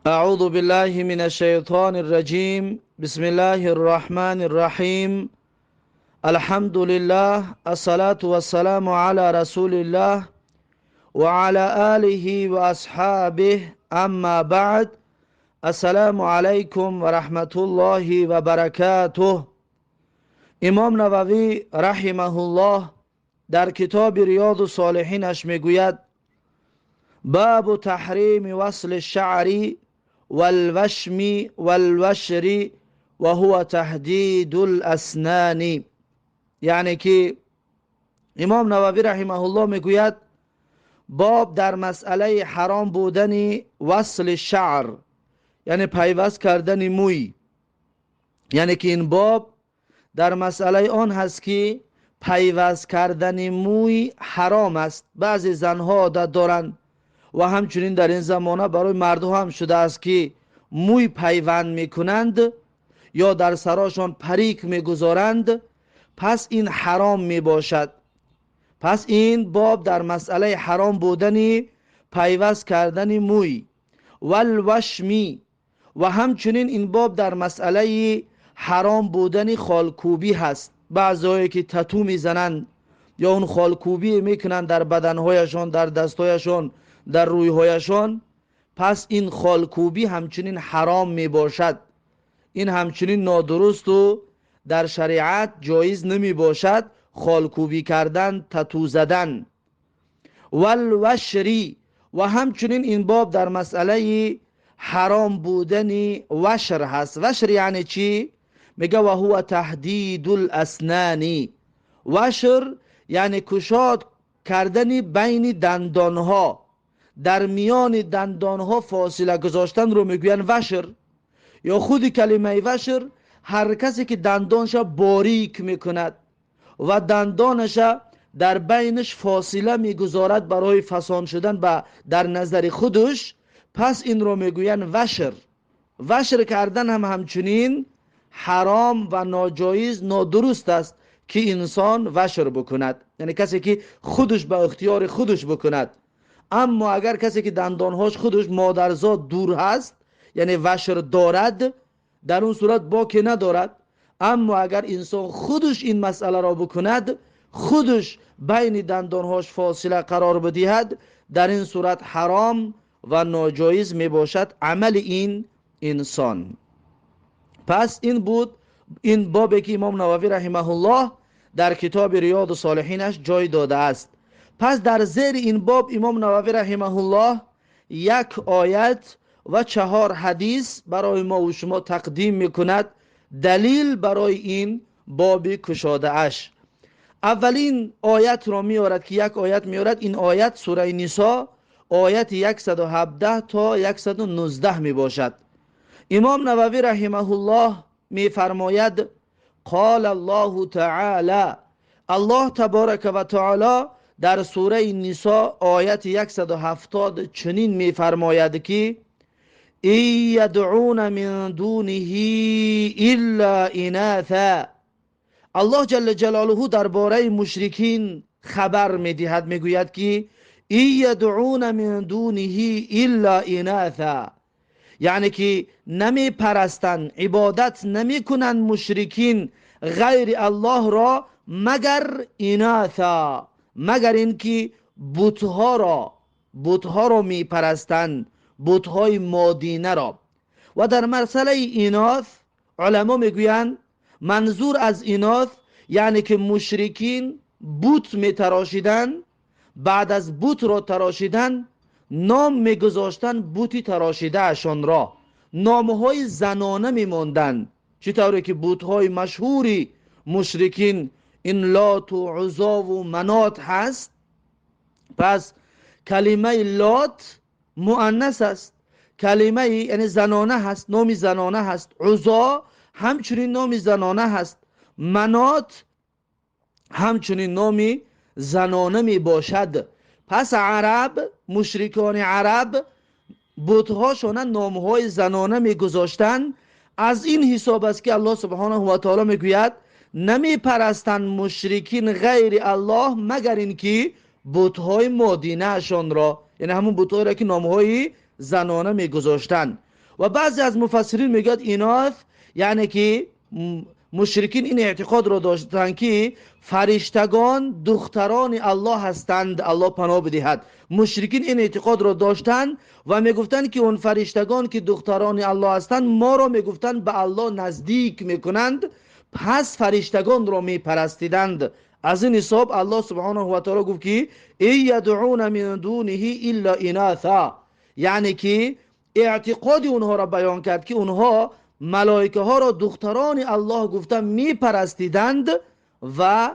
أعوذ بالله من الشيطان الرجيم. بسم الله الرحمن الرحيم. الحمد لله، الصلاة والسلام على رسول الله وعلى آله وأصحابه. أما بعد، السلام عليكم ورحمة الله وبركاته. امام نووی رحمه الله در کتاب ریاض الصالحینش میگوید: باب تحریم وصل الشعر والوشم والوشر وهو تحدید الاسنان. یعنی که امام نووی رحمه الله میگوید باب در مسئله حرام بودن وصل شعر، یعنی پیوست کردن موی. یعنی که این باب در مسئله آن هست که پیوست کردن موی حرام است. بعضی زنها عادت دارند و همچنین در این زمانه برای مردها هم شده است که موی پیوند میکنند یا در سراشان پریک میگذارند، پس این حرام میباشد. پس این باب در مسئله حرام بودن پیوست کردن موی والوشمی و همچنین این باب در مسئله حرام بودن خالکوبی هست. بعضایی که تتو میزنند یا اون خالکوبی میکنند در بدنهایشان، در دستهایشان، در رویهایشان، پس این خالکوبی همچنین حرام میباشد. این همچنین نادرست و در شریعت جایز نمیباشد خالکوبی کردن، تتو زدن. والوشری و همچنین این باب در مسئله حرام بودن وشر هست. وشر یعنی چی؟ میگه و هو تحدید الاسنان. وشر یعنی کشاد کردن بین دندانها، در میان دندانها فاصله گذاشتن رو میگوین وشر. یا خود کلمه وشر هر کسی که دندانش باریک میکند و دندانش در بینش فاصله میگذارد برای فسان شدن به در نظر خودش، پس این رو میگوین وشر. وشر کردن هم همچنین حرام و ناجایز، نادرست است که انسان وشر بکند، یعنی کسی که خودش به اختیار خودش بکند. اما اگر کسی که دندانهاش خودش مادرزاد دور هست، یعنی وشر دارد، در اون صورت باکی ندارد. اما اگر انسان خودش این مسئله را بکند، خودش بین دندانهاش فاصله قرار بدهد، در این صورت حرام و ناجایز می باشد عمل این انسان. پس این بود این بابی که امام نووی رحمه الله در کتاب ریاض الصالحینش جای داده است. پس در زیر این باب امام نووی رحمه الله یک آیت و 4 حدیث برای ما و شما تقدیم میکند، دلیل برای این باب کشاده اش. اولین آیت را میارد که یک آیت میارد، این آیت سوره نساء آیت 117 تا 119 می باشد. امام نووی رحمه الله می فرماید: قال الله تعالی، الله تبارک و تعالی در سوره نساء آیت 170 چنین می فرماید که ای یدعون من دونه الا اناثا. الله جل جلاله درباره مشرکین خبر می دهد، می گوید که ای یدعون من دونه الا اناثا، یعنی که نمی پرستند، عبادت نمی کنند مشرکین غیر الله را مگر اناثا، مگر اینکه بتها را می پرستند، بتهای مادینه را. و در مسئله اناث علما میگویند منظور از اناث یعنی که مشرکین بت می تراشیدن، بعد از بت را تراشیدن نام میگذاشتن بتی تراشیده اشان را، نامهای زنانه میماندند. چطوری که بتهای مشهوری مشرکین این لات و عزا و منات هست، پس کلمه لات مؤنث است، کلمه یعنی زنانه هست، نام زنانه هست. عزا همچنین نام زنانه هست، منات همچنین نام زنانه می باشد. پس عرب، مشرکان عرب بتهاشان نامهای زنانه می گذاشتند. از این حساب است که الله سبحانه و تعالی می گوید نمی پرستند مشرکین غیر الله مگر اینکه بتهای مادینه شان را، یعنی همون بتهایی را که نامهای زنانه می گذاشتند. و بعضی از مفسرین میگوید اناث یعنی که مشرکین این اعتقاد را داشتند که فرشتگان دختران الله هستند، الله پناه بدهد. مشرکین این اعتقاد را داشتند و میگفتند که اون فرشتگان که دختران الله هستند ما را میگفتند به الله نزدیک میکنند، پس فرشتگان را میپرستیدند. از این حساب الله سبحانه و تعالی گفت که ای یدعون من دونه الا اناثا، یعنی که اعتقاد اونها را بیان کرد که اونها ملائکه ها را دختران الله گفته میپرستیدند و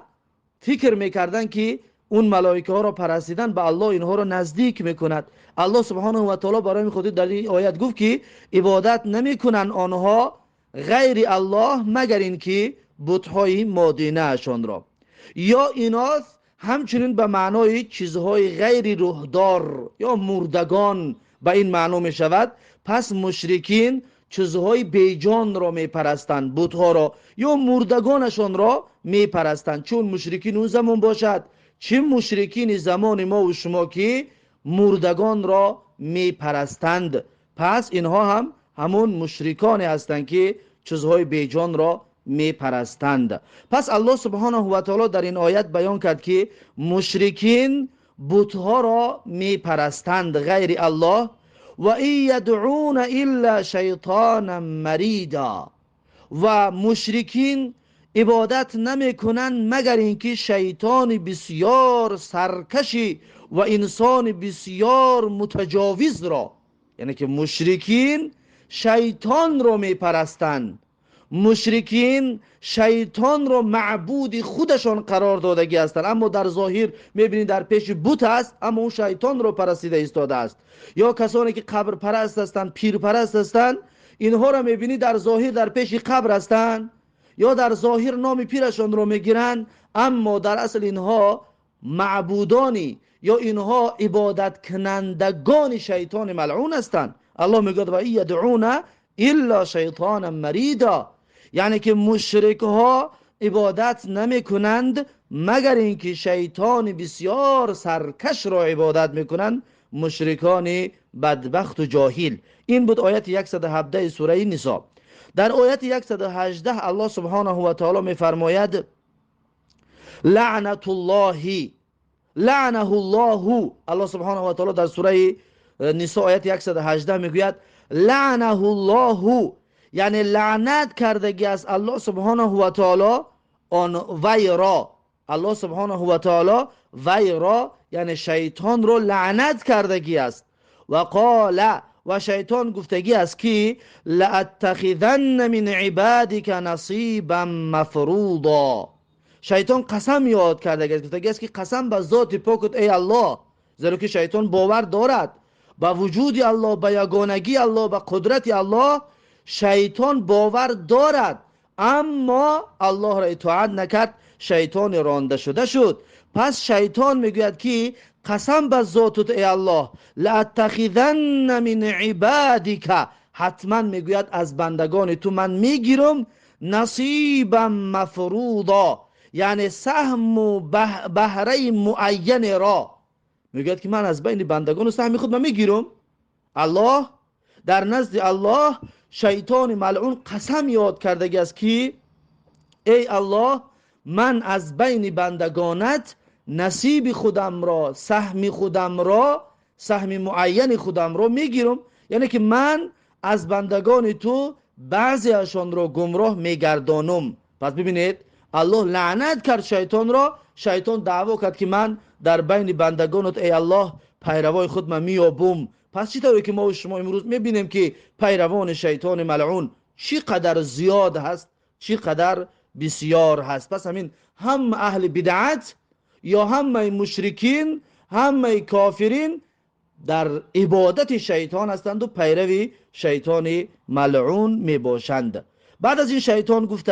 فکر میکردند که اون ملائکه ها را پرستیدن به الله اینها را نزدیک میکند. الله سبحانه و تعالی برای خود در این آیت گفت که عبادت نمیکنند آنها غیر الله مگر اینکه بت‌های مادینه‌شان را. یا ایناث همچنین به معنای چیزهای غیر روحدار یا مردگان به این معنا می شود. پس مشرکین چیزهای بیجان را میپرستند، بت‌ها را یا مردگانشان را میپرستند. چون مشرکین اون زمان باشد، چه مشرکین زمان ما و شما که مردگان را میپرستند، پس اینها هم همون مشرکانی هستند که چیزهای بیجان را میپرستند. پس الله سبحانه و تعالی در این آیت بیان کرد که مشرکین بت‌ها را میپرستند غیر الله، و این یدعون الا شیطانا مریدا، و مشرکین عبادت نمیکنند مگر اینکه شیطان بسیار سرکشی و انسان بسیار متجاوز را، یعنی که مشرکین شیطان را میپرستند، مشرکین شیطان را معبود خودشان قرار دادگی هستند، اما در ظاهر میبینید در پیش بت است، اما اون شیطان را پرستیده ایستاده است. یا کسانی که قبر پرست هستند، پیر پرست هستند، اینها را میبینید در ظاهر در پیش قبر هستند یا در ظاهر نام پیرشان را میگیرند، اما در اصل اینها معبودانی یا اینها عبادت کنندگان شیطان ملعون هستند. الله میگوید و این یدعون الا شیطانا مریدا، یعنی که مشرک ها عبادت نمی کنند مگر اینکه شیطان بسیار سرکش را عبادت میکنند، مشرکان بدبخت و جاهل. این بود آیت 117 سوره نساء. در آیت 118 الله سبحانه و تعالی میفرماید لعنت الله لعنه الله. الله سبحانه و تعالی در سوره نساء آیت 118 میگوید لعنه الله، یعنی لعنت کردگی است الله سبحانه و تعالی آن وی را. الله سبحانه و تعالی وی را یعنی شیطان را لعنت کردگی است. و قال، و شیطان گفتگی است که لاتخذن من عبادک نصیبا مفروضا. شیطان قسم یاد کردگی است، گفتگی است که قسم به ذات پاکت ای الله، زیرا که شیطان باور دارد به وجود الله، به یگانگی الله، به قدرت الله شیطان باور دارد، اما الله را اطاعت نکرد، شیطان رانده شده شد. پس شیطان میگوید که قسم به ذاتت ای الله لاتخذن من عبادک، حتما میگوید از بندگان تو من میگیرم نصیبا مفروضا، یعنی سهم و بهره معین را. میگوید که من از بین بندگان سهم خود من میگیرم. الله در نزد الله شیطان ملعون قسم یاد کردگی است که ای الله من از بین بندگانت نصیب خودم را، سهم خودم را، سهم معین خودم را میگیرم، یعنی که من از بندگان تو بعضی اشان را گمراه میگردانم. پس ببینید الله لعنت کرد شیطان را، شیطان دعوا کرد که من در بین بندگانت ای الله پیروای خود من میابم. پس چطوری که ما و شما امروز میبینیم که پیروان شیطان ملعون چی قدر زیاد هست، چی قدر بسیار هست. پس همین هم اهل بدعت یا همه مشرکین، همه کافرین در عبادت شیطان هستند و پیروی شیطان ملعون میباشند. بعد از این شیطان گفت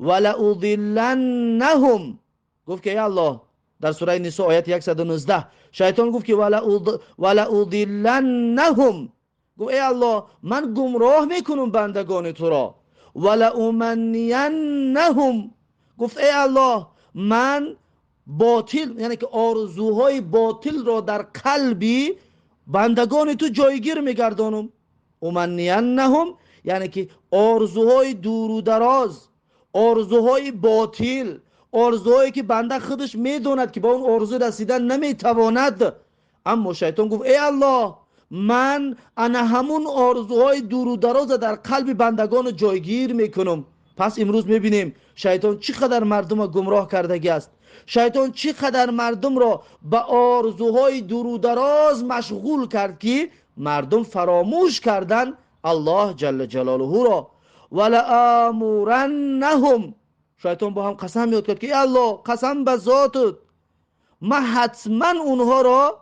ولأضلنهم، گفت که ای الله در سوره نساء آیت 119 شیطان گفت که ولأضلنهم، گفت ای الله من گمراه میکنم بندگان تو را. ولأمنینهم، گفت ای الله من باطل، یعنی که آرزوهای باطل را در قلبی بندگان تو جایگیر میگردانم. امنینهم، یعنی که آرزوهای دور و دراز، آرزوهای باطل، آرزوهایی که بنده خودش میدوند که با اون آرزو رسیدن نمیتواند. اما شیطان گفت ای الله، من انا همون آرزوهای دور و دراز در قلب بندگان جایگیر میکنم. پس امروز میبینیم شیطان چقدر مردم را گمراه کردگی است، شیطان چقدر مردم را به آرزوهای دور و دراز مشغول کرد که مردم فراموش کردن الله جل جلاله را. ولآمرنهم، شیطان با هم قسم یاد کرد که ای الله، قسم به ذاتت، من حتما اونها را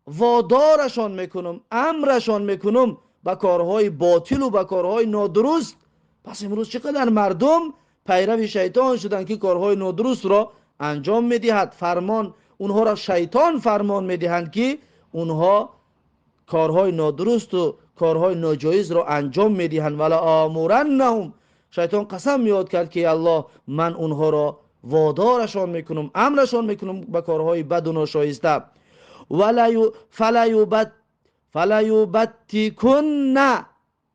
وادارشان میکنم، امرشان میکنم به کارهای باطل و به کارهای نادرست. پس امروز چقدر مردم پیرو شیطان شدند که کارهای نادرست را انجام میدهد. فرمان اونها را شیطان فرمان میدهند که اونها کارهای نادرست و کارهای ناجایز را انجام میدهند. ولا آمرنهم، شیطان قسم یاد کرد که الله، من اونها را وادارشان میکنم، امرشان میکنم به کارهای بد و ناشایسته. فلیبتکن،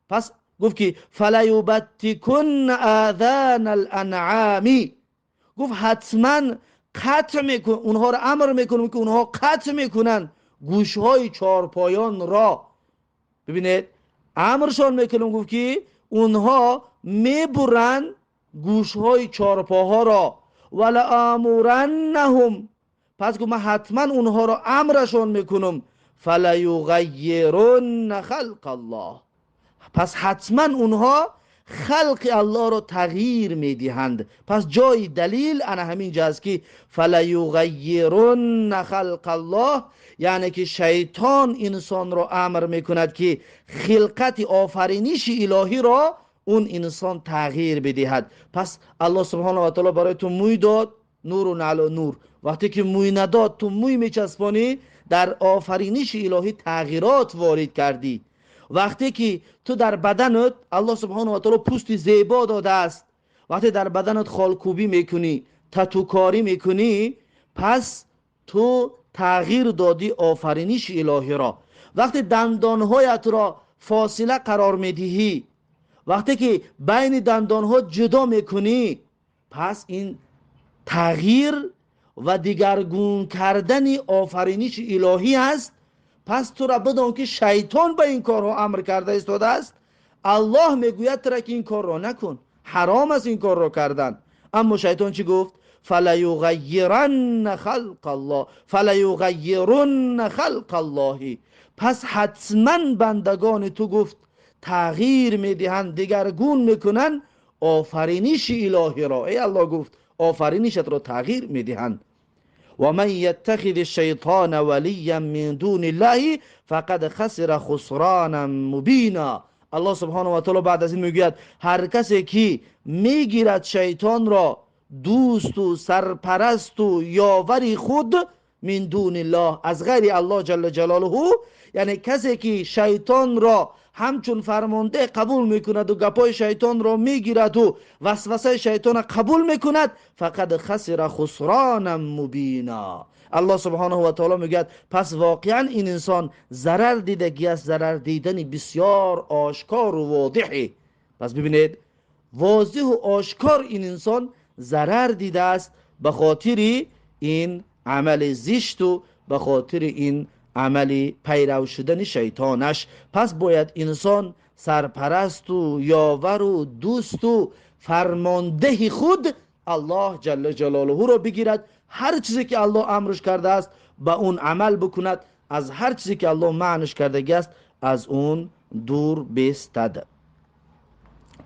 پس گفت که فلیبتکن آذان الانعام، گفت حتما قطع میکن، اونها را امر میکنم که اونها قطع میکنن گوشهای چارپایان را. ببینید امرشان میکنم، گفت که اونها میبرن گوشهای چارپاها را. ولآمرنهم، پس گفت من حتما اونها را امرشان میکنم. فلیغیرن خلق الله، پس حتما اونها خلق الله را تغییر میدهند. پس جای دلیل انا همین جاست که فلیغیرن خلق الله، یعنی که شیطان انسان را امر میکند که خلقت آفرینش الهی را اون انسان تغییر بدهد. پس الله سبحانه و تعالی برای تو موی داد، نور و علی نور. وقتی که موی نداد تو موی میچسبانی، در آفرینش الهی تغییرات وارد کردی. وقتی که تو در بدنت الله سبحانه و تعالی پوست زیبا داده است، وقتی در بدنت خالکوبی میکنی، تتوکاری میکنی، پس تو تغییر دادی آفرینش الهی را. وقتی دندانهایت را فاصله قرار میدهی، وقتی که بین دندانها جدا میکنی، پس این تغییر و دیگرگون کردن آفرینش الهی است. پس تو را بدان که شیطان به این کارها امر کرده ایستاده است. الله میگوید تو را که این کار را نکن، حرام است این کار را کردن. اما شیطان چی گفت؟ فلیغیرن خلق الله، فلیغیرن خلق الله. پس حتما بندگان تو گفت تغییر میدهند، دیگرگون میکنن آفرینش الهی را. ای الله گفت آفرینشت را تغییر میدهند. و من یتخذ الشیطان ولیا من دون الله فقد خسر خسرانا مبینا. الله سبحانه و تعالی بعد از این میگوید هر کسی که میگیرد شیطان را دوست و سرپرست و یاور خود من دون الله، از غیر الله جل جلاله، یعنی کسی که شیطان را همچون فرمانده قبول میکند و گپای شیطان را میگیرد و وسوسه شیطان را قبول میکند، فقد خسر خسرانا مبینا. الله سبحانه و تعالی میگوید پس واقعا این انسان ضرر دیدگی است، ضرر دیدن بسیار آشکار و واضحی. پس ببینید واضح و آشکار این انسان ضرر دیده است به خاطر این عمل زشت و به خاطر این عمل پیرو شدن شیطانش. پس باید انسان سرپرست و یاور و دوست و فرمانده خود الله جل جلاله را بگیرد، هر چیزی که الله امرش کرده است به اون عمل بکند، از هر چیزی که الله منعش کرده است از اون دور بستد.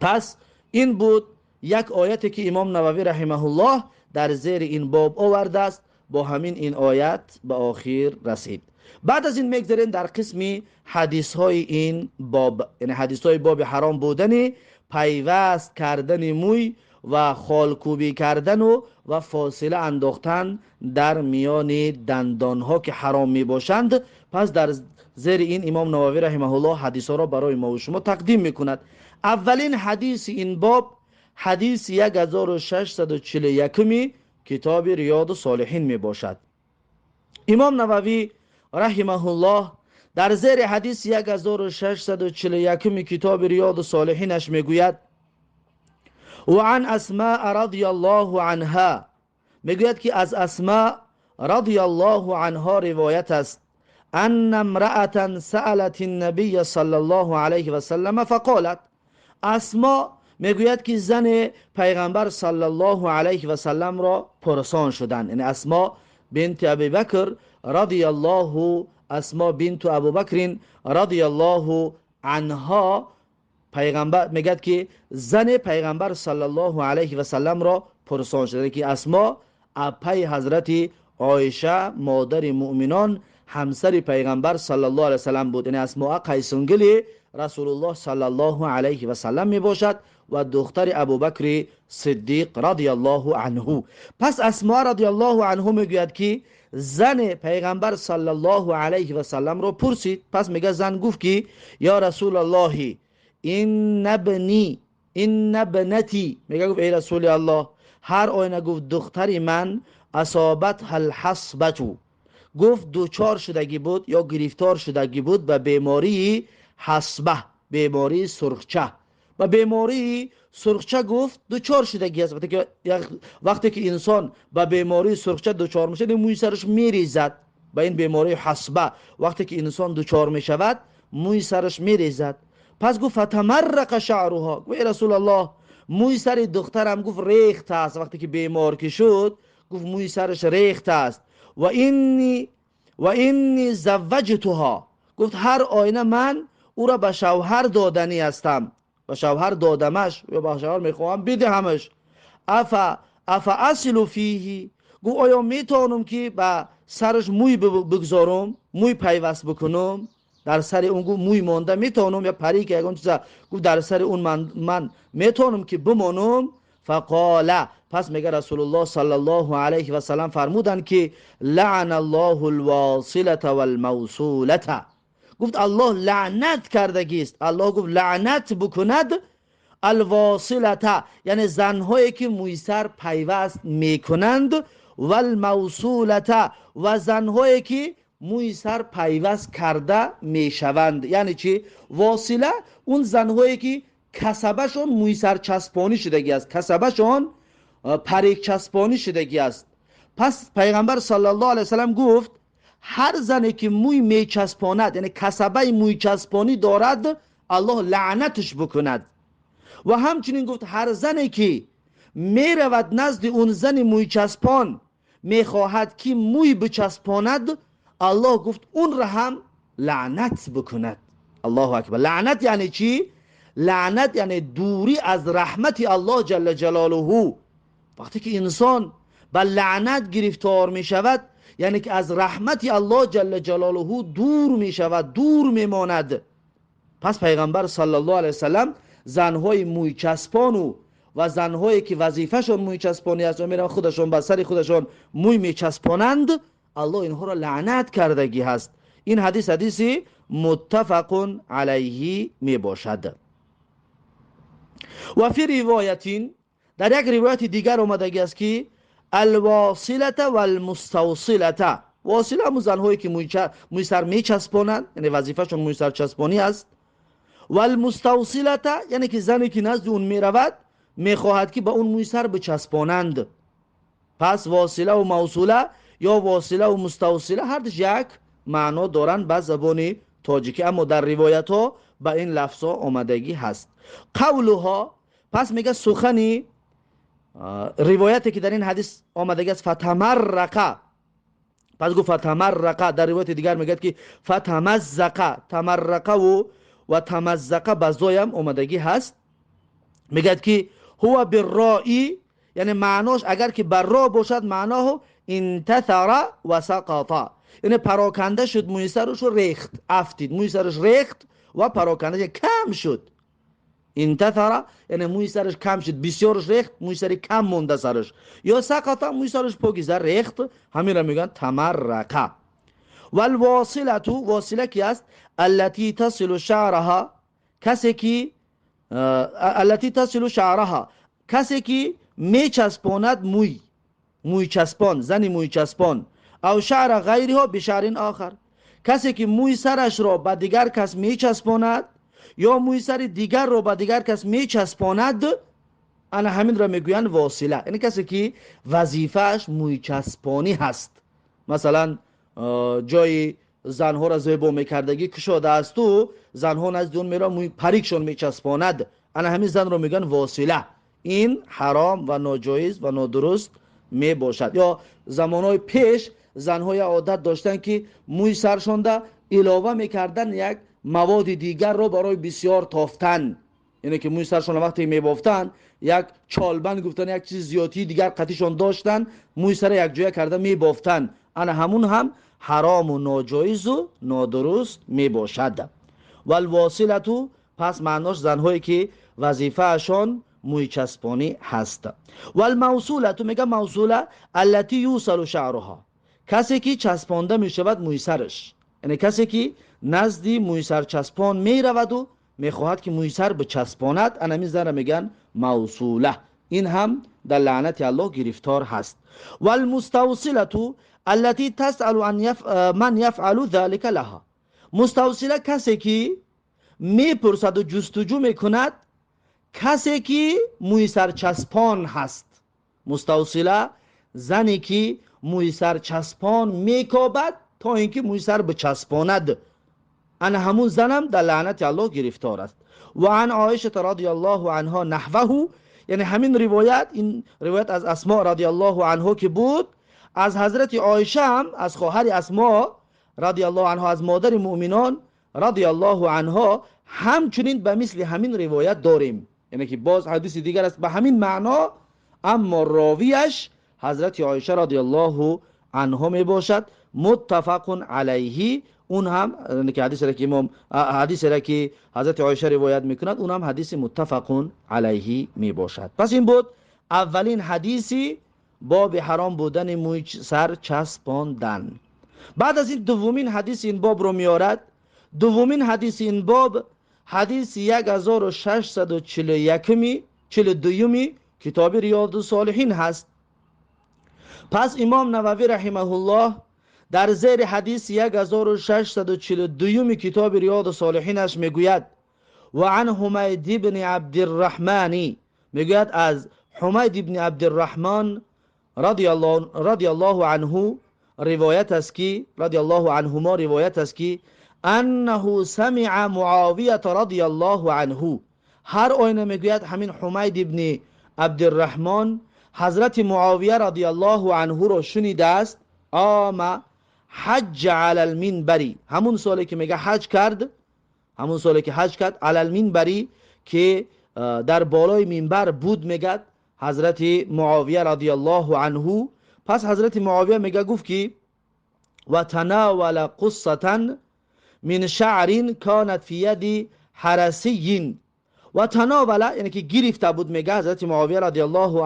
پس این بود یک آیتی که امام نووی رحمه الله در زیر این باب آورده است. با همین این آیت به آخر رسید. بعد از این میگذریم در قسم حدیث های این باب، یعنی حدیث های باب حرام بودن پیوست کردن موی و خالکوبی کردن و فاصله انداختن در میان دندان ها که حرام می باشند. پس در زیر این امام نووی رحمه الله حدیث ها را برای ما و شما تقدیم میکند. اولین حدیث این باب حدیث 1641 کتاب ریاض الصالحین می باشد. امام نووی رحمه الله در زیر حدیث 1641 کتاب ریاض الصالحینش میگوید و عن اسماء رضی الله عنها، میگوید که از اسماء رضی الله عنها روایت است ان امرأة سألت النبی صلی الله علیه و سلم فقالت. اسماء میگوید که زن پیغمبر صلی الله علیه و سلم را پرسان شدند، یعنی اسماء بنت ابی بکر رضی الله، اسماء بنت ابوبکر رضی الله عنها پیغمبر میگد که زن پیغمبر صلی الله علیه و سلم را پرسان شده که اسماء اپای حضرت عایشه مادر مؤمنان همسر پیغمبر صلی الله علیه و سلم بود، یعنی اسماء قیسنگلی رسول الله صلی الله علیه و سلم می باشد و دختر ابوبکر صدیق رضی الله عنه. پس اسماء رضی الله عنه میگوید که زن پیغمبر صلی الله علیه و سلم را پرسید. پس میگه زن گفت که یا رسول الله این ابنی این ابنتی، میگه گفت ای رسول الله هر آینه گفت دختری من اصابت الحصبة، گفت دوچار شدگی بود یا گرفتار شدگی بود به بیماری حصبه، بیماری سرخچه، به بیماری سرخچه گفت دوچار شدگی است. وقتی که انسان به بیماری سرخچه دوچار میشه موی سرش میریزد، به این بیماری حصبه وقتی که انسان دوچار میشود موی سرش میریزد. پس گفت فتمرق شعرها، گفت ای رسول الله موی سر دخترم گفت ریخت است، وقتی که بیمار که شد گفت موی سرش ریخت است. و اینی زوجتها، گفت هر آینه من او را به شوهر دادنی هستم، به شوهر دادمش یا به شوهر میخواهم بدهمش. افا اصل فیه، گفت آیا میتونم که به سرش موی بگذارم، موی پیوست بکنم در سر اون، گفت موی مانده میتونم یا پری که یگان چیزا، گفت در سر اون من میتونم که بمانم. فقال، پس میگه رسول الله صلی الله علیه و سلم فرمودند که لعن الله الواصله والموصوله، گفت الله لعنت کردگیست، الله گفت لعنت بکند الواصله، یعنی زنهایی که موی سر پیوست میکنند، والموصوله و زنهایی که موی سر پیوست کرده میشوند. یعنی چی؟ واصله اون زنهایی که کسبشون موی سر چسبانی شدگی است، کسبشون پریک چسبانی شدگی است. پس پیغمبر صلی الله علیه وسلم گفت هر زنی که موی میچسباند، یعنی کسبه موی چسبانی دارد، الله لعنتش بکند. و همچنین گفت هر زنی که میرود نزد اون زن موی چسبان میخواهد که موی بچسباند، الله گفت اون را هم لعنت بکند. الله اکبر. لعنت یعنی چی؟ لعنت یعنی دوری از رحمت الله جل جلاله. وقتی که انسان به لعنت گرفتار می شود یعنی که از رحمت الله جل جلاله دور می شود، دور می ماند. پس پیغمبر صلی الله علیه وسلم زنهای موی چسبان و زنهایی که وظیفه‌شون موی چسبانی است و میرن خودشون بر سر خودشون موی میچسبانند، الله اینها را لعنت کردگی هست. این حدیث حدیثی متفق علیه می باشد. و فی روایت، در یک روایت دیگر آمدگی است که الواصله والمستوصله، واصله هم زنهایی که موی سر میچسبانند، یعنی وظیفه‌شون موی سر چسبانی است، والمستوصله یعنی که زنی که نزد اون میرود میخواهد که به اون موی سر بچسبانند. پس واصله و موصوله یا واصله و مستوصله هر دوش یک معنا دارند به زبان تاجیکی، اما در روایت ها به این لفظ ها آمدگی هست. قولها، پس میگه سخنی روایتی که در این حدیث آمدگی است فتمرقه، پس گفت فتمرقه، در روایت دیگر میگه که فتمزقه، تمرقه و تمزقه بزایم آمدگی هست. میگه که هو بالرائی، یعنی معناش اگر که بر را باشد معناه انتثر و سقط، یعنی پراکنده شد موی سرش رو ریخت، افتید موی سرش ریخت و پراکنده کم شد. انتثر یعنی موی سرش کم شد، بسیارش ریخت، موی سر کم مونده سرش، یا سقط موی سرش پاکیزه ریخت، همین را میگن تمرقه. والواصله، واصله کی است؟ التي تصل شعرها، کسی که التي تصل شعرها، کسی که میچسباند موی چسبان، زن موی چسبان، او شعر غیرها بشعر آخر، Касе ки мӯи сарашро ба дигар кас мечаспонад ё мӯи сари дигарро ба дигар кас мечаспонад, ана ҳаминро мегӯянд восила. Яъне касе ки вазифааш мӯйчаспонӣ ҳаст, масалан, ҷои занҳоро зебо мекардагӣ кушодаасту занҳо назди он мераванд, мӯи парикшон мечаспонад, ана ҳамин занро мегӯянд восила. Ин ҳаром ва ноҷоиз ва нодуруст мебошад. Ё замонҳои пеш занҳо як одат доштанд, ки мӯи саршонда илова мекарданд як маводи дигарро барои бисёр тофтан, яъне ки мӯи саршонро вақте мебофтанд, як чолбанд гуфтан, як чизи зиёдтии дигар қатишон доштанд, мӯи сара якҷоя карда мебофтанд. Ана ҳамун ҳам ҳарому ноҷоизу нодуруст мебошад. Валвосилату, пас маънош занҳое ки вазифаашон мӯйчаспонӣ ҳаст. Валмавсулату, мега мавсула аллати юсалу шаъруҳо, касе ки часпонда мешавад мӯи сараш, яъне касе ки назди мӯйсарчаспон мераваду мехоҳад ки мӯи сар бичаспонад, анамин занро мегӯянд мавсула. Ин ҳам дар лаънати Аллоҳ гирифтор ҳаст. Валмуставсилату аллати тасалу ман яфъалу залика лаҳа. Муставсила касе ки мепурсаду ҷустуҷӯ мекунад касе ки мӯйсарчаспон ҳаст. Муставсила зане ки мӯйсарчаспон мекобад, то ин ки мӯйсар бичаспонад, ана ҳамун занам дар лаънати Аллоҳ гирифтор аст. Ва ан Оишата радиаллоҳу анҳо наҳваҳу, яъне ҳамин ривоят, ин ривоят аз Асмо радиаллоҳу анҳо ки буд, аз ҳазрати Оиша ҳам, аз хоҳари Асмо радиаллоҳу анҳо, аз модари муъминон радиаллоҳу анҳо ҳамчунин ба мисли ҳамин ривоят дорем. Яъне ки боз ҳадиси дигар аст ба ҳамин маъно, аммо ровияш ҳазрати Оиша радиаллоҳу анҳо мебошад. Муттафақун алайҳи. Он ҳам ки ҳадисеро ки имом, ҳадисеро ки ҳазрати Оиша ривоят мекунад, он ҳам ҳадиси муттафақун алайҳи мебошад. Пас ин буд аввалин ҳадиси боби ҳаром будани мӯи сар часпондан. Баъд аз ин дуввумин ҳадиси ин бобро меорад. Дуввумин ҳадиси ин боб ҳадиси 1641, 42-юми китоби Риёду Солиҳин ҳаст. Пас имом Нававӣ раҳимаҳуллоҳ дар зери ҳадиси 1642-юми китоби Риёду Солиҳинаш мегӯяд: ва ан Ҳумайд ибни Абдирраҳмани, мегӯяд аз Ҳумайд ибни Абдирраҳмон радиаллоҳу анҳу ривоят аст ки, радиаллоҳу анҳумо ривоят аст ки, аннаҳу самиа Муовията радиаллоҳу анҳу. Ҳар оина мегӯяд ҳамин Ҳумайд ибни Абдирраҳмон ҳазрати Муовия радиаллоҳу анҳуро шунидааст. Ома ҳаҷҷа алал минбари, ҳамун соле ки мега ҳаҷ кард, ҳамун соле ки ҳаҷ кард, алал минбари, ки дар болои минбар буд, мегад ҳазрати Муовия радиаллоҳу анҳу. Пас ҳазрати Муовия мега гуфт ки ва танавала қуссатан мин шаърин канат фи яди ҳарасийин. Ва танавала, яъне ки гирифта буд, мега ҳазрати Муовия радиаллоҳу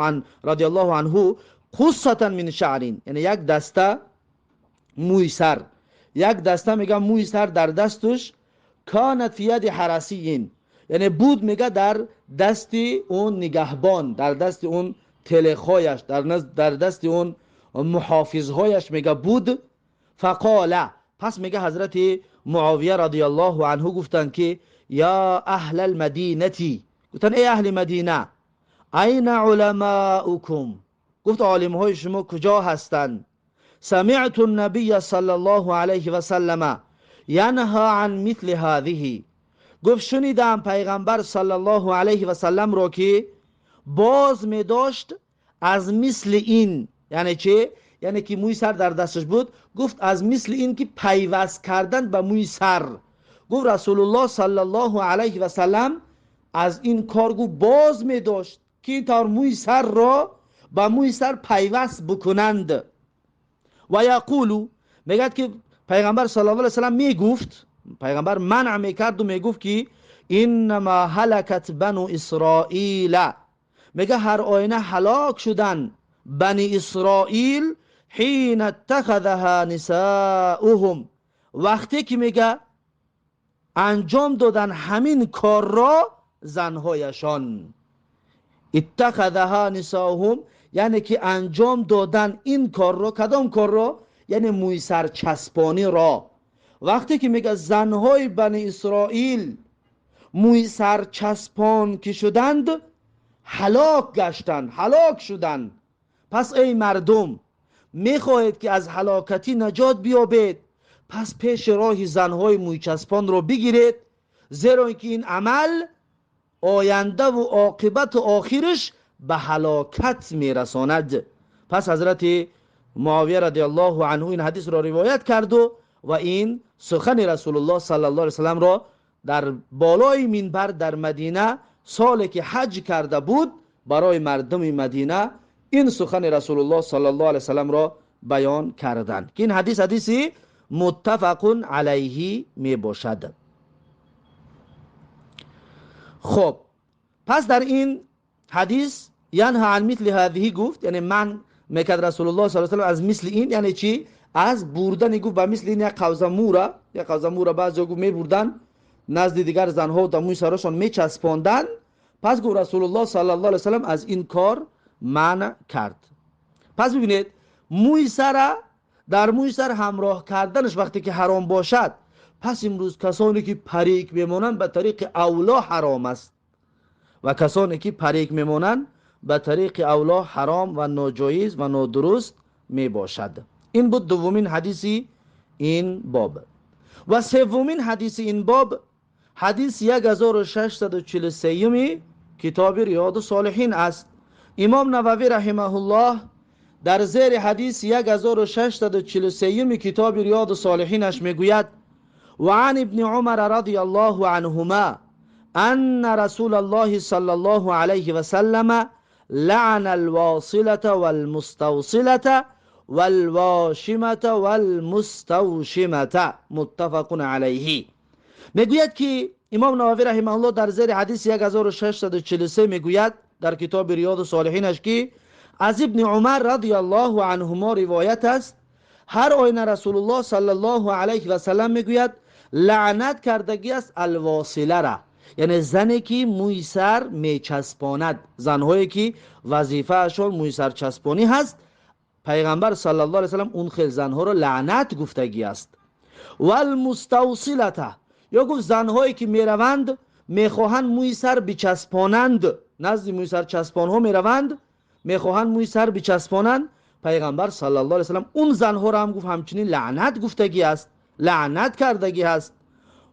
анҳу, қуссатан мин шаърин, яъне як даста мӯи сар, як даста мега мӯи сар дар дастуш, канат фи яди ҳарасийин, яъне буд, мега дар дасти он нигаҳбон, дар дасти он телехояш, дар дасти он муҳофизҳояш мега буд. Фақола, пас мега ҳазрати Муовия радиаллоҳу анҳу гуфтанд ки я аҳла алмадинати, гуфтанд эй аҳли Мадина, айна уламаукум, гуфт олимҳои шумо куҷо ҳастанд? Самиъту набия саллаллоҳу алайҳи васаллама янҳа ан мисли ҳазиҳи, гуфт шунидам пайғамбар саллаллоҳу алайҳи васалламро ки боз медошт аз мисли ин, яъне чӣ? Яъне ки мӯи сар дар дасташ буд, гуфт аз мисли ин ки пайваст кардан ба мӯи сар. Гуфт Расулуллоҳ саллаллоҳу алайҳи васаллам аз ин кор, гуфт, боз медошт ки ин тавр мӯи сарро ба мӯи сар пайваст бикунанд. Ва яқулу, мегӯяд ки пайғамбар саллаллоҳу алайҳи васаллам мегуфт, пайғамбар манъ мекарду мегуфт ки иннама ҳалакат бану Исроила, мега ҳар оина ҳалок шудан бани Исроил, ҳина иттахазаҳа нисоуҳум, вақте ки мега анҷом додан ҳамин корро занҳояшон. Иттахазаҳа нисоуҳум, яъне ки анҷом додан ин корро, кадом корро? Яъне мӯйсарчаспониро. وقتی که میگه زنهای بنی اسرائیل موی سر چسبان که شدند هلاک گشتند، هلاک شدند. پس ای مردم میخواهید که از هلاکتی نجات بیابید، پس پیش راه زنهای موی چسبان رو بگیرید، زیرا اینکه این عمل آینده و عاقبت آخرش به هلاکت میرساند. پس حضرت معاویه رضی الله عنه این حدیث را روایت کرد و این سخن رسول الله صلی الله علیه وسلم را در بالای منبر در مدینه سالی که حج کرده بود برای مردم مدینه این سخن رسول الله صلی الله علیه وسلم را بیان کردند که این حدیث حدیثی متفق علیه می باشد. خب پس در این حدیث ینها عن مثل هذه گفت، یعنی من میکرد رسول الله صلی الله علیه و از مثل این، یعنی چی؟ از بردن گفت به مثل این یک قوزه مورا، یک قوزه مورا بعضی گفت میبردن نزد دیگر زنها و موی سرشان میچسباندن. پس گفت رسول الله صلی الله علیه و سلم از این کار منع کرد. پس ببینید موی سر در موی سر همراه کردنش وقتی که حرام باشد، پس امروز کسانی که پریک میمانند به طریق اولا حرام است و کسانی که پریک میمانند به طریق اولا حرام و ناجایز و نادرست می باشد. این بود دومین حدیث این باب. و سومین حدیث این باب حدیث 1643 کتاب ریاض الصالحین است. امام نووی رحمه الله در زیر حدیث 1643 کتاب ریاض الصالحینش میگوید و عن ابن عمر رضی الله عنهما ان رسول الله صلی الله علیه و سلم لعن الواصلة والمستوصلة والواشمة والمستوشمة متفق علیه. میگوید که امام نووی رحمه الله در زیر حدیث 1643 میگوید در کتاب ریاض الصالحینش که از ابن عمر رضی الله عنهما روایت است، هر آینه رسول الله صلی الله علیه و سلم میگوید لعنت کردگی است الواصله را، یعنی زنی که موی سر میچسباند، زنهایی که وظیفه‌شان موی سر چسبانی هست، پیغمبر صلی الله علیه و سلم اون خیل زنها را لعنت گفتگی است. والمستوصلته، یا گفت زنهایی که میروند میخواهند موی سر بچسبانند، نزد موی سر چسبانها میروند میخواهند موی سر بچسبانند، پیغمبر صلی الله علیه و سلم اون زنها را هم گفت همچنین لعنت گفتگی است، لعنت کردگی است.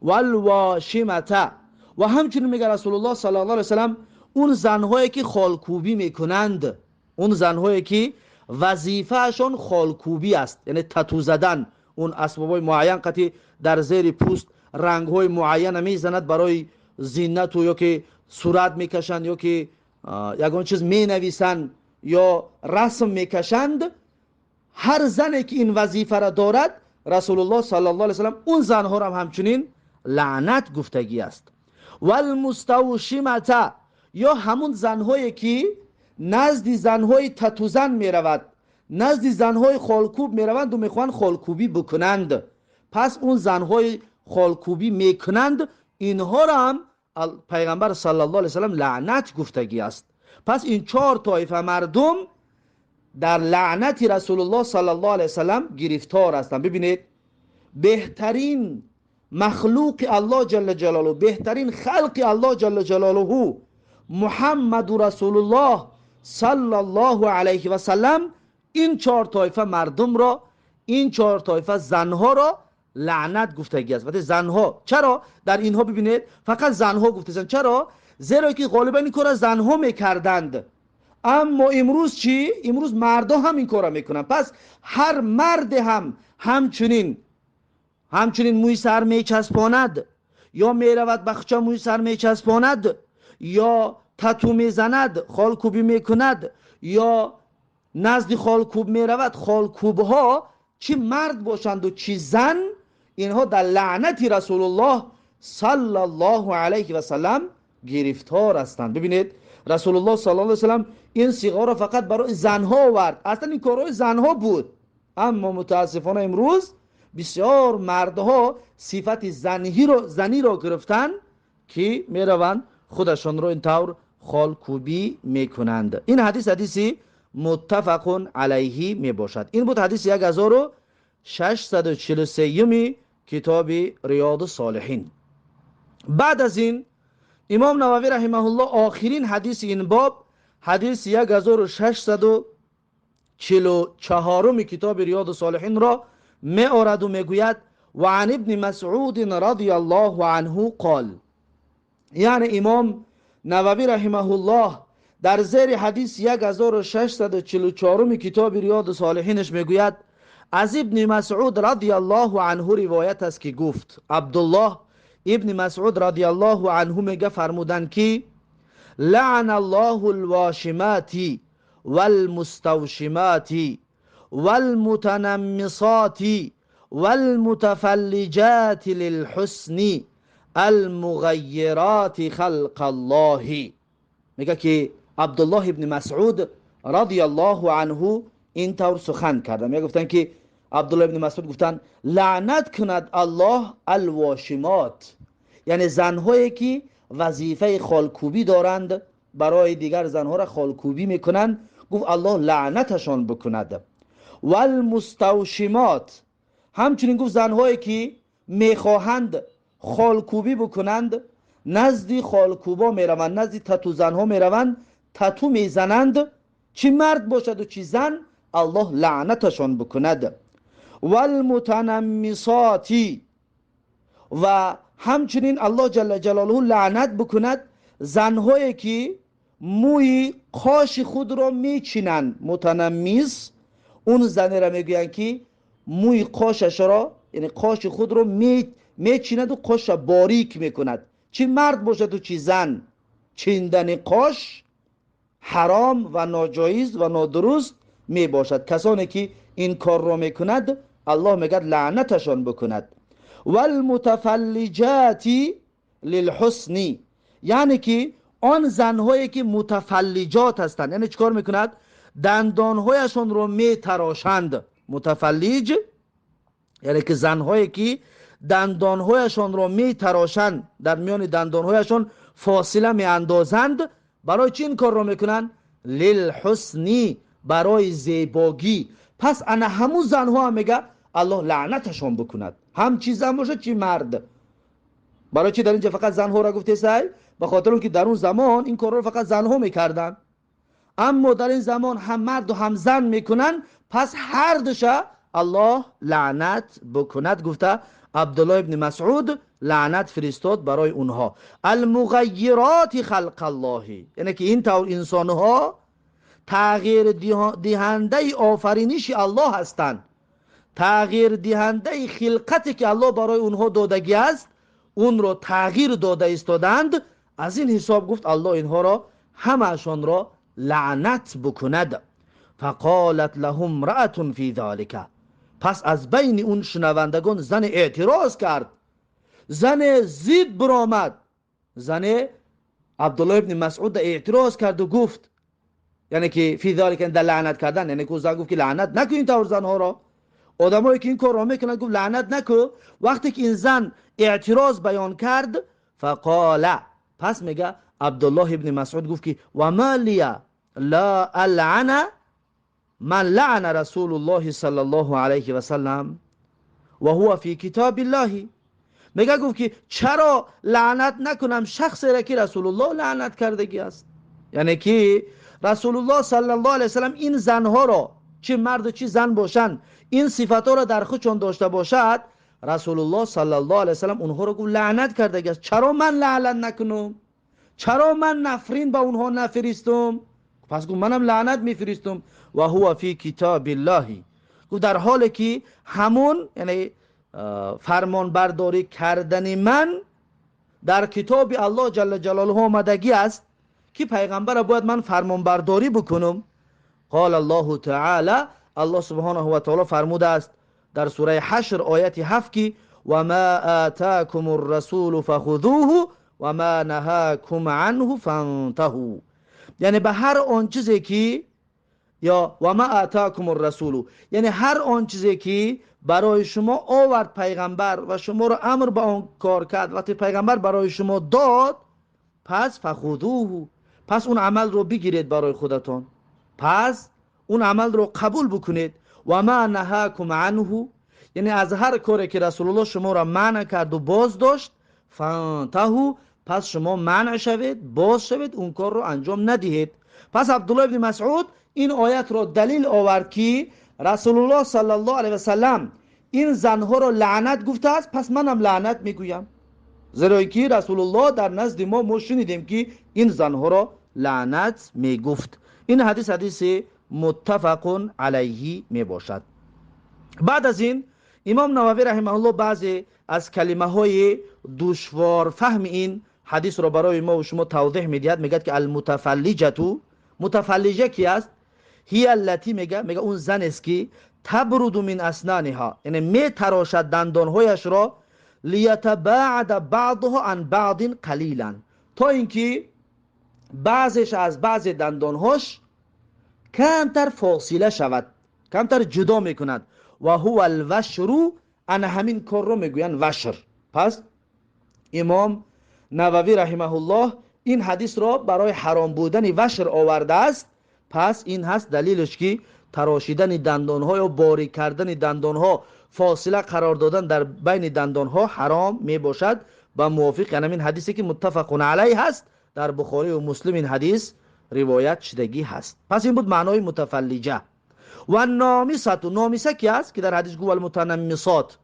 والواشمته، و همچنین میگه رسول الله صلی الله علیه و سلم اون زنهایی که خالکوبی میکنند، اون زنهایی که وظیفه‌شان خالکوبی است، یعنی تتو زدن، اون اسبابای معین قطعی در زیر پوست رنگ‌های معین میزند برای زینت و یا که صورت میکشند یا که یگان چیز مینویسند یا رسم میکشند، هر زنی که این وظیفه را دارد رسول الله صلی الله علیه و سلم اون زنها را هم همچنین لعنت گفتگی است. والمستوشمته، یا همون زنهایی که نزد زنهای تتوزن میرود، نزد زنهای خالکوب میروند و میخوان خالکوبی بکنند، پس اون زنهای خالکوبی میکنند، اینها را هم پیغمبر صلی الله علیه و سلم لعنت گفتگی است. پس این چهار طایفه مردم در لعنت رسول الله صلی الله علیه و سلم گرفتار هستند. ببینید بهترین مخلوق الله جل جلاله، بهترین خلق الله جل جلاله محمد رسول الله صلی الله علیه و سلم این چهار طایفه مردم را، این چهار طایفه زنها را لعنت گفتگی است. وقتی زنها، چرا در اینها ببینید فقط زنها گفته شدند؟ چرا؟ زیرا که غالبا این کار زنها میکردند، اما امروز چی؟ امروز مردا هم این کارا میکنن. پس هر مرد هم همچنین موی سر میچسباند یا میرود بخچه موی سر میچسباند یا تتو میزند، خالکوبی میکند یا نزد خالکوب میرود، خالکوب ها چی مرد باشند و چی زن، اینها در لعنت رسول الله صلی الله علیه و سلم گرفتار هستند. ببینید رسول الله صلی الله علیه و سلم این صیغه را فقط برای زنها آورد، اصلا این کارهای زنها بود، اما متاسفانه امروز بسیار مردها صفت زنی را گرفتن که میروند خودشان را اینطور خالکوبی میکنند. این حدیث حدیثی متفق علیه می باشد. این بود حدیث 1643 کتاب ریاض الصالحین. بعد از این امام نووی رحمه الله آخرین حدیث این باب، حدیث 1644 کتاب ریاض الصالحین را می آورد و میگوید و عن ابن مسعود رضی الله عنه قال. یعنی امام نووی رحمه الله در زیر حدیث 1644 کتاب ریاض الصالحینش میگوید از ابن مسعود رضی الله عنه روایت است که گفت، عبدالله ابن مسعود رضی الله عنه میگه فرمودند که لعن الله الواشمات والمستوشمات والمتنمصات والمتفلجات للحسن المغیرات خلق الله. میگه که عبدالله ابن مسعود رضی الله عنه این طور سخن کرده. میگه گفتن که عبدالله ابن مسعود گفتن لعنت کند الله الواشمات، یعنی زنهایی که وظیفه خالکوبی دارند، برای دیگر زنها را خالکوبی میکنند، گفت الله لعنتشان بکند. والمستوشمات، همچنین گفت زنهایی که میخواهند خالکوبی بکنند، نزدی خالکوبا میروند، نزدی تتو زنها میروند، تتو میزنند، چی مرد باشد و چی زن، الله لعنتشان بکند. والمتنمصات، و همچنین الله جل جلاله لعنت بکند زنهایی که موی قاش خود را میچینند. متنمص اون زنه را میگویند که موی قاشش را، یعنی قاش خود را میچیند و قاش را باریک میکند، چی مرد باشد و چی زن. چیندن قاش حرام و ناجایز و نادرست میباشد. کسانی که این کار را میکند الله میگه لعنتشان بکند. والمتفلجات للحسن، یعنی که آن زنهایی که متفلجات هستند، یعنی چیکار میکند؟ دندانهایشان رو میتراشند. متفلج یعنی که زنهایی که دندانهایشان رو میتراشند، در میان دندانهایشان فاصله میاندازند. برای چی این کار رو میکنند؟ للحسن، برای زیباگی. پس انا همون زنها هم میگه الله لعنتشان بکند، هم چی زن باشه چی مرد. برای چی در اینجا فقط زنها را گفته سعی؟ به خاطر اون که در اون زمان این کار رو فقط زنها میکردن، اما در این زمان هم مرد و هم زن میکنن، پس هر دوشه الله لعنت بکند. گفته عبدالله ابن مسعود لعنت فرستاد برای اونها. المغیرات خلق الله، یعنی که این طور انسانها تغییر دهنده آفرینش الله هستند، تغییر دهنده خلقتی که الله برای اونها دادگی است اون را تغییر داده ایستادند. از این حساب گفت الله اینها را همه‌شان را لعنت بکند. فقالت لهم امرأة فی ذلک، پس از بین اون شنوندگان زن اعتراض کرد، زن زید برآمد، زن عبدالله ابن مسعود اعتراض کرد و گفت، یعنی که فی ذلک در لعنت کردن، یعنی که زن گفت که لعنت نکن این طور زنها را، آدمایی که این کار را میکنند گفت لعنت نکن. وقتی که این زن اعتراض بیان کرد، فقال، پس میگه عبدالله ابن مسعود گفت که و ما لی لا العن من لعن رسول الله صلی الله علیه و سلم و هو فی کتاب الله. میگه گفت که چرا لعنت نکنم شخصی را که رسول الله لعنت کردگی است؟ یعنی که رسول الله صلی الله علیه و سلم این زنها را، چه مرد و چه زن باشند، این صفتها را در خودشان داشته باشد، رسول الله صلی الله علیه و سلم اونها را گفت لعنت کردگی است، چرا من لعنت نکنم؟ چرا من نفرین به اونها نفرستم؟ پس گفت منم لعنت میفرستم. و هو فی کتاب الله، گفت در حالی که همون، یعنی فرمان برداری کردن من در کتاب الله جل جلاله آمدگی است که پیغمبر باید من فرمان برداری بکنم. قال الله تعالی، الله سبحانه و تعالی فرموده است در سوره حشر آیت 7 که و ما آتاکم الرسول فخذوه و ما نهاکم عنه فانتهوا، یعنی به هر آن چیزی که، یا و ما آتاکم الرسول، یعنی هر آن چیزی که برای شما آورد پیغمبر و شما را امر به آن کار کرد، وقتی پیغمبر برای شما داد، پس فخذوه، پس اون عمل رو بگیرید برای خودتان، پس اون عمل رو قبول بکنید. و ما نهاکم عنه، یعنی از هر کاری که رسول الله شما را منع کرد و باز داشت، فانتهوا، پس شما منع شوید، باز شوید، اون کار رو انجام ندهید. پس عبدالله ابن مسعود این آیت را دلیل آورد که رسول الله صلی الله علیه و سلم این زنها را لعنت گفته است، پس منم لعنت میگویم، زیرا که رسول الله در نزد ما شنیدیم که این زنها را لعنت میگفت. این حدیث حدیث متفق علیه میباشد. بعد از این امام نووی رحمه الله بعضی از کلمه های دشوار فهم این حدیث را برای ما و شما توضیح میدهد. میگه که المتفلجه، متفلجه کی است؟ هی التی، میگه اون زن است که تبرد من اسنانها، یعنی میتراشد دندانهایش را، لیتباعد بعضها عن بعض قلیلا، تا اینکه بعضش از بعض دندانهاش کمتر فاصله شود، کمتر جدا میکند. و هو الوشر، ان همین کار رو میگوین وشر. پس امام نووی رحمه الله این حدیث را برای حرام بودن وشر آورده است. پس این هست دلیلش که تراشیدن دندانها یا باریک کردن دندانها، فاصله قرار دادن در بین دندانها حرام می باشد، با موافق یعنی این حدیثی که متفق علیه هست، در بخاری و مسلم این حدیث روایت شدگی هست. پس این بود معنای متفلجه. و نامیسه، نامیسه کی است که در حدیث گفت المتنمصات؟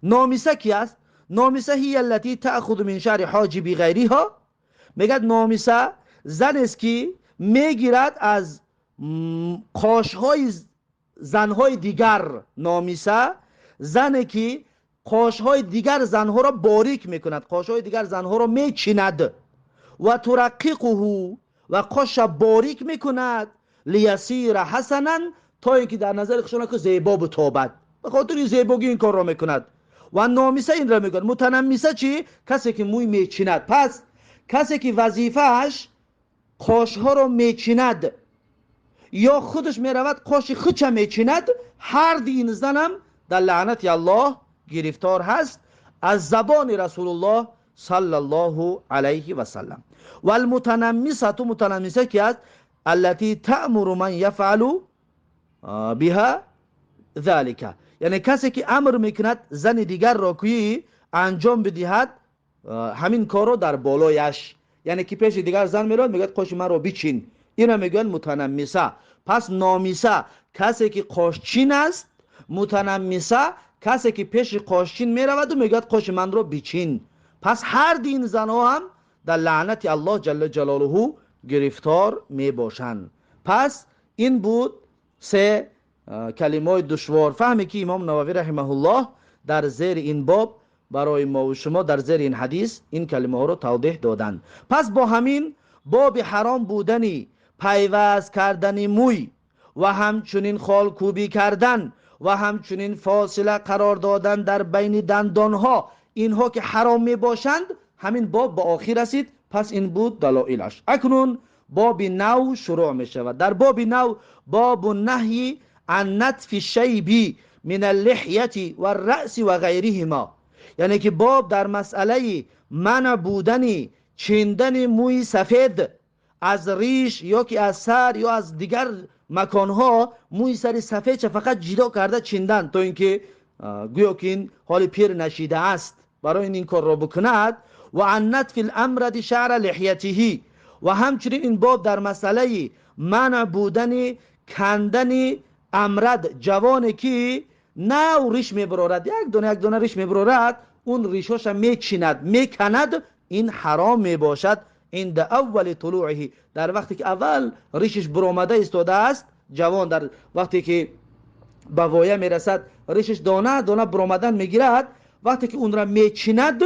نامیسه کی است؟ نامیسه هی التي تأخذ من شعر حاجب غیرها. میگه نامیسه زن است که میگیرد از قاشهای زنهای دیگر. نامیسه زنی که قاشهای دیگر زنها را باریک میکند، قاشهای دیگر زنها را میچیند، و ترققه، و قاش باریک میکند، لیسیر حسنا، تا اینکه در نظر خودشان که زیبا بتابد، به خاطر زیبایی این کار را میکند. و نامیسه این را میکند. متنمیسه چی؟ کسی که موی میچیند. پس کسی که وظیفه‌اش قاشها را میچیند یا خودش میرود قاش خودش میچیند، هر دی این زنم در لعنت الله گرفتار هست از زبان رسول الله صلی الله علیه و سلم. و المتنمسه، متنمسه کی است؟ التي تأمر من يفعل بها ذلك، یعنی کسی که امر میکند زن دیگر را که انجام بدهد همین کار رو در بالایش، یعنی که پیش دیگر زن میرود میگه قاش من رو بچین، اینا میگن متنمسه. پس نامیسه کسی که قاشچین است، متنمسه کسی که پیش قاشچین میرود و میگه قاش من رو بچین. پس هر دین زنها هم در لعنت الله جل جلاله گرفتار میباشند. پس این بود سه کلمه دشوار فهمی که امام نووی رحمه الله در زیر این باب برای ما و شما در زیر این حدیث این کلمه ها رو توضیح دادند. پس با همین باب حرام بودنی پیوست کردن موی و همچنین خالکوبی کردن و همچنین فاصله قرار دادن در بین دندانها، اینها که حرام می باشند، همین باب به آخر رسید. پس این بود دلایلش. اکنون باب نو شروع می شود. در باب نو، باب النهی عن نتف الشیب من اللحیة والرأس و غیرهما، یعنی که باب در مسئله منع بودن چیندن موی سفید از ریش یا که از سر یا از دیگر مکانها، موی سر سفید چه فقط جدا کرده چیندن تا اینکه گویا که این حال پیر نشیده است، برای این کار را بکند. و عن نتف الامرد شعر لحیته، و همچنین این باب در مسئله منع بودن کندن امرد، جوانی که نو ریش میبرارد، یک دانه ریش میبرارد، اون ریشاش میچیند میکند، این حرام میباشد. عند اول طلوعه، در وقتی که اول ریشش برآمده ایستاده است، جوان در وقتی که به وایه میرسد ریشش دانه دانه برآمدن میگیرد، وقتی که اون را میچیند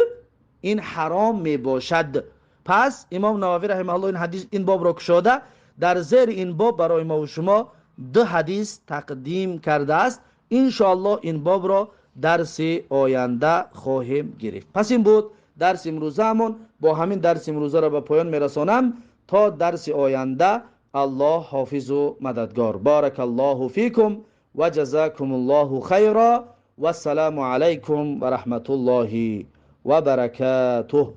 این حرام میباشد. پس امام نووی رحمه الله این حدیث، این باب را کشاده، در زیر این باب برای ما و شما دو حدیث تقدیم کرده است. انشاءالله این باب را درس آینده خواهیم گرفت. پس این بود درس امروزمون. با همین درس امروزه را به پایان میرسانم. تا درس آینده الله حافظ و مددگار. بارک الله فیکم و جزاکم الله خیرا و السلام علیکم و رحمت الله و برکاته.